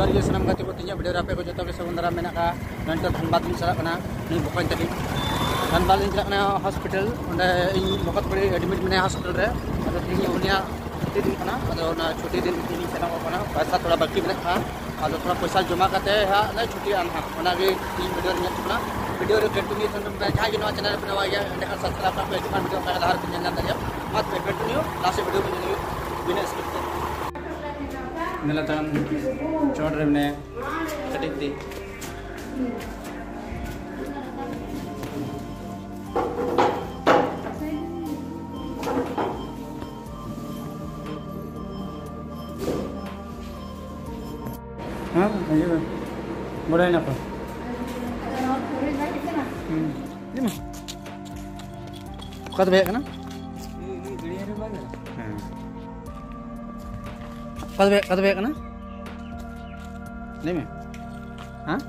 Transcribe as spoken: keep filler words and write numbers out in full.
ᱡᱚᱦᱟᱨ ᱜᱮ ᱥᱟᱱᱟᱢ ᱜᱟᱛᱮ ᱠᱚ, ᱛᱮᱦᱮᱧᱟᱜ ᱵᱷᱤᱰᱤᱭᱳ ᱨᱮ ᱟᱯᱮ ᱠᱚ ᱡᱚᱛᱚ ᱜᱮ ᱥᱟᱹᱜᱩᱱ ᱫᱟᱨᱟᱢ ᱢᱮᱱᱟᱜ ᱟᱠᱟᱫ᱾ ᱱᱚᱱᱛᱮ ᱫᱷᱟᱱᱵᱟᱫᱽ ᱞᱤᱧ ᱪᱟᱞᱟᱜ ᱠᱟᱱᱟ, ᱱᱩᱭ ᱵᱚᱠᱚᱧ ᱛᱟᱹᱠᱤᱱ ᱫᱷᱟᱱᱵᱟᱫᱽ ᱞᱤᱧ ᱪᱟᱞᱟᱜ ᱠᱟᱱᱟ ᱦᱚᱥᱯᱤᱴᱟᱞ᱾ ᱚᱸᱰᱮ ᱤᱧ ᱵᱚᱠᱚᱛ ᱠᱩᱲᱤ ᱮᱰᱢᱤᱴ ᱢᱮᱱᱟᱭᱟ ᱦᱚᱥᱯᱤᱴᱟᱞ ᱨᱮ᱾ ᱟᱫᱚ ᱛᱮᱦᱮᱧ ᱩᱱᱤᱭᱟᱜ ᱪᱷᱩᱴᱤ ᱫᱤᱱ ᱠᱟᱱᱟ, ᱟᱫᱚ ᱚᱱᱟ ᱪᱷᱩᱴᱤ ᱫᱤᱱ ᱛᱮᱞᱤᱧ ᱥᱮᱱᱚᱜᱚᱜ ᱠᱟᱱᱟ᱾ ᱯᱚᱭᱥᱟ ᱛᱷᱚᱲᱟ ᱵᱟᱹᱠᱤ ᱢᱮᱱᱟᱜ ᱠᱷᱟᱱ, ᱟᱫᱚ ᱛᱷᱚᱲᱟ ᱯᱚᱭᱥᱟ ᱡᱚᱢᱟ ᱠᱟᱛᱮ ᱦᱟᱸᱜ ᱞᱮ ᱪᱷᱩᱴᱤᱜᱼᱟ ᱱᱟᱦᱟᱜ᱾ ᱚᱱᱟᱜᱮ ᱛᱮᱦᱮᱧ ᱵᱷᱤᱰᱤᱭᱳ ᱨᱮ ᱧᱮᱞ ᱦᱚᱪᱚ ᱵᱚᱱᱟ᱾ ᱵᱷᱤᱰᱤᱭᱳ ᱨᱮ ᱠᱚᱱᱴᱤᱱᱤᱭᱩ ᱛᱟᱦᱮᱱ ᱯᱮ᱾ ᱡᱟᱦᱟᱸᱭ ᱜᱮ ᱱᱚᱣᱟ ᱪᱮᱱᱮᱞ ᱨᱮ ᱯᱮ ᱱᱟᱣᱟ ᱜᱮᱭᱟ, ᱮᱸᱰᱮᱠᱷᱟᱱ ᱥᱟᱵᱥᱠᱨᱟᱭᱤᱵ ᱠᱟᱜ ᱯᱮ, ᱦᱤᱡᱩᱜ ᱠᱟᱱ ᱵᱷᱤᱰᱤᱭᱳ ᱚᱱᱠᱟ ᱜᱮ ᱞᱟᱦᱟ ᱨᱮᱯᱮ ᱧᱮᱞ ᱧᱟᱢ ᱫᱟᱲᱮᱭᱟᱜᱼᱟ᱾ ᱢᱟ ᱛᱚᱵᱮ ᱠᱚᱱᱴᱤᱱᱤᱭᱩ ᱞᱟᱥᱴ ᱵᱷᱤᱰᱤᱭᱳ ᱯᱮ ᱧᱮᱞ ᱦᱩᱭᱩᱜ ᱵᱤᱱᱟᱹ ᱥᱠᱤᱯ ᱛᱮ᱾ ᱢᱮᱞᱟ ᱛᱟᱲᱟᱢ ᱪᱚᱴ ᱨᱮ ᱢᱮᱱᱟᱭᱟ ᱠᱟᱹᱴᱤᱡ ᱫᱤ᱾ ᱦᱮᱸ, ᱦᱤᱡᱩᱜ ᱢᱮ᱾ ᱵᱟᱲᱟᱭ ᱱᱟᱯᱟᱭ᱾ ᱦᱩᱸ᱾ ᱦᱤᱡᱩᱜ ᱢᱮ᱾ ᱚᱠᱟ ᱛᱮᱯᱮ ᱦᱮᱡ ᱠᱟᱱᱟ? ᱦᱮᱸ᱾ ᱚᱠᱟ ᱛᱮᱯᱮ, ᱚᱠᱟ ᱛᱮᱯᱮ ᱦᱮᱡ ᱠᱟᱱᱟ? ᱞᱟᱹᱭ ᱢᱮ᱾ ᱦᱮᱸ?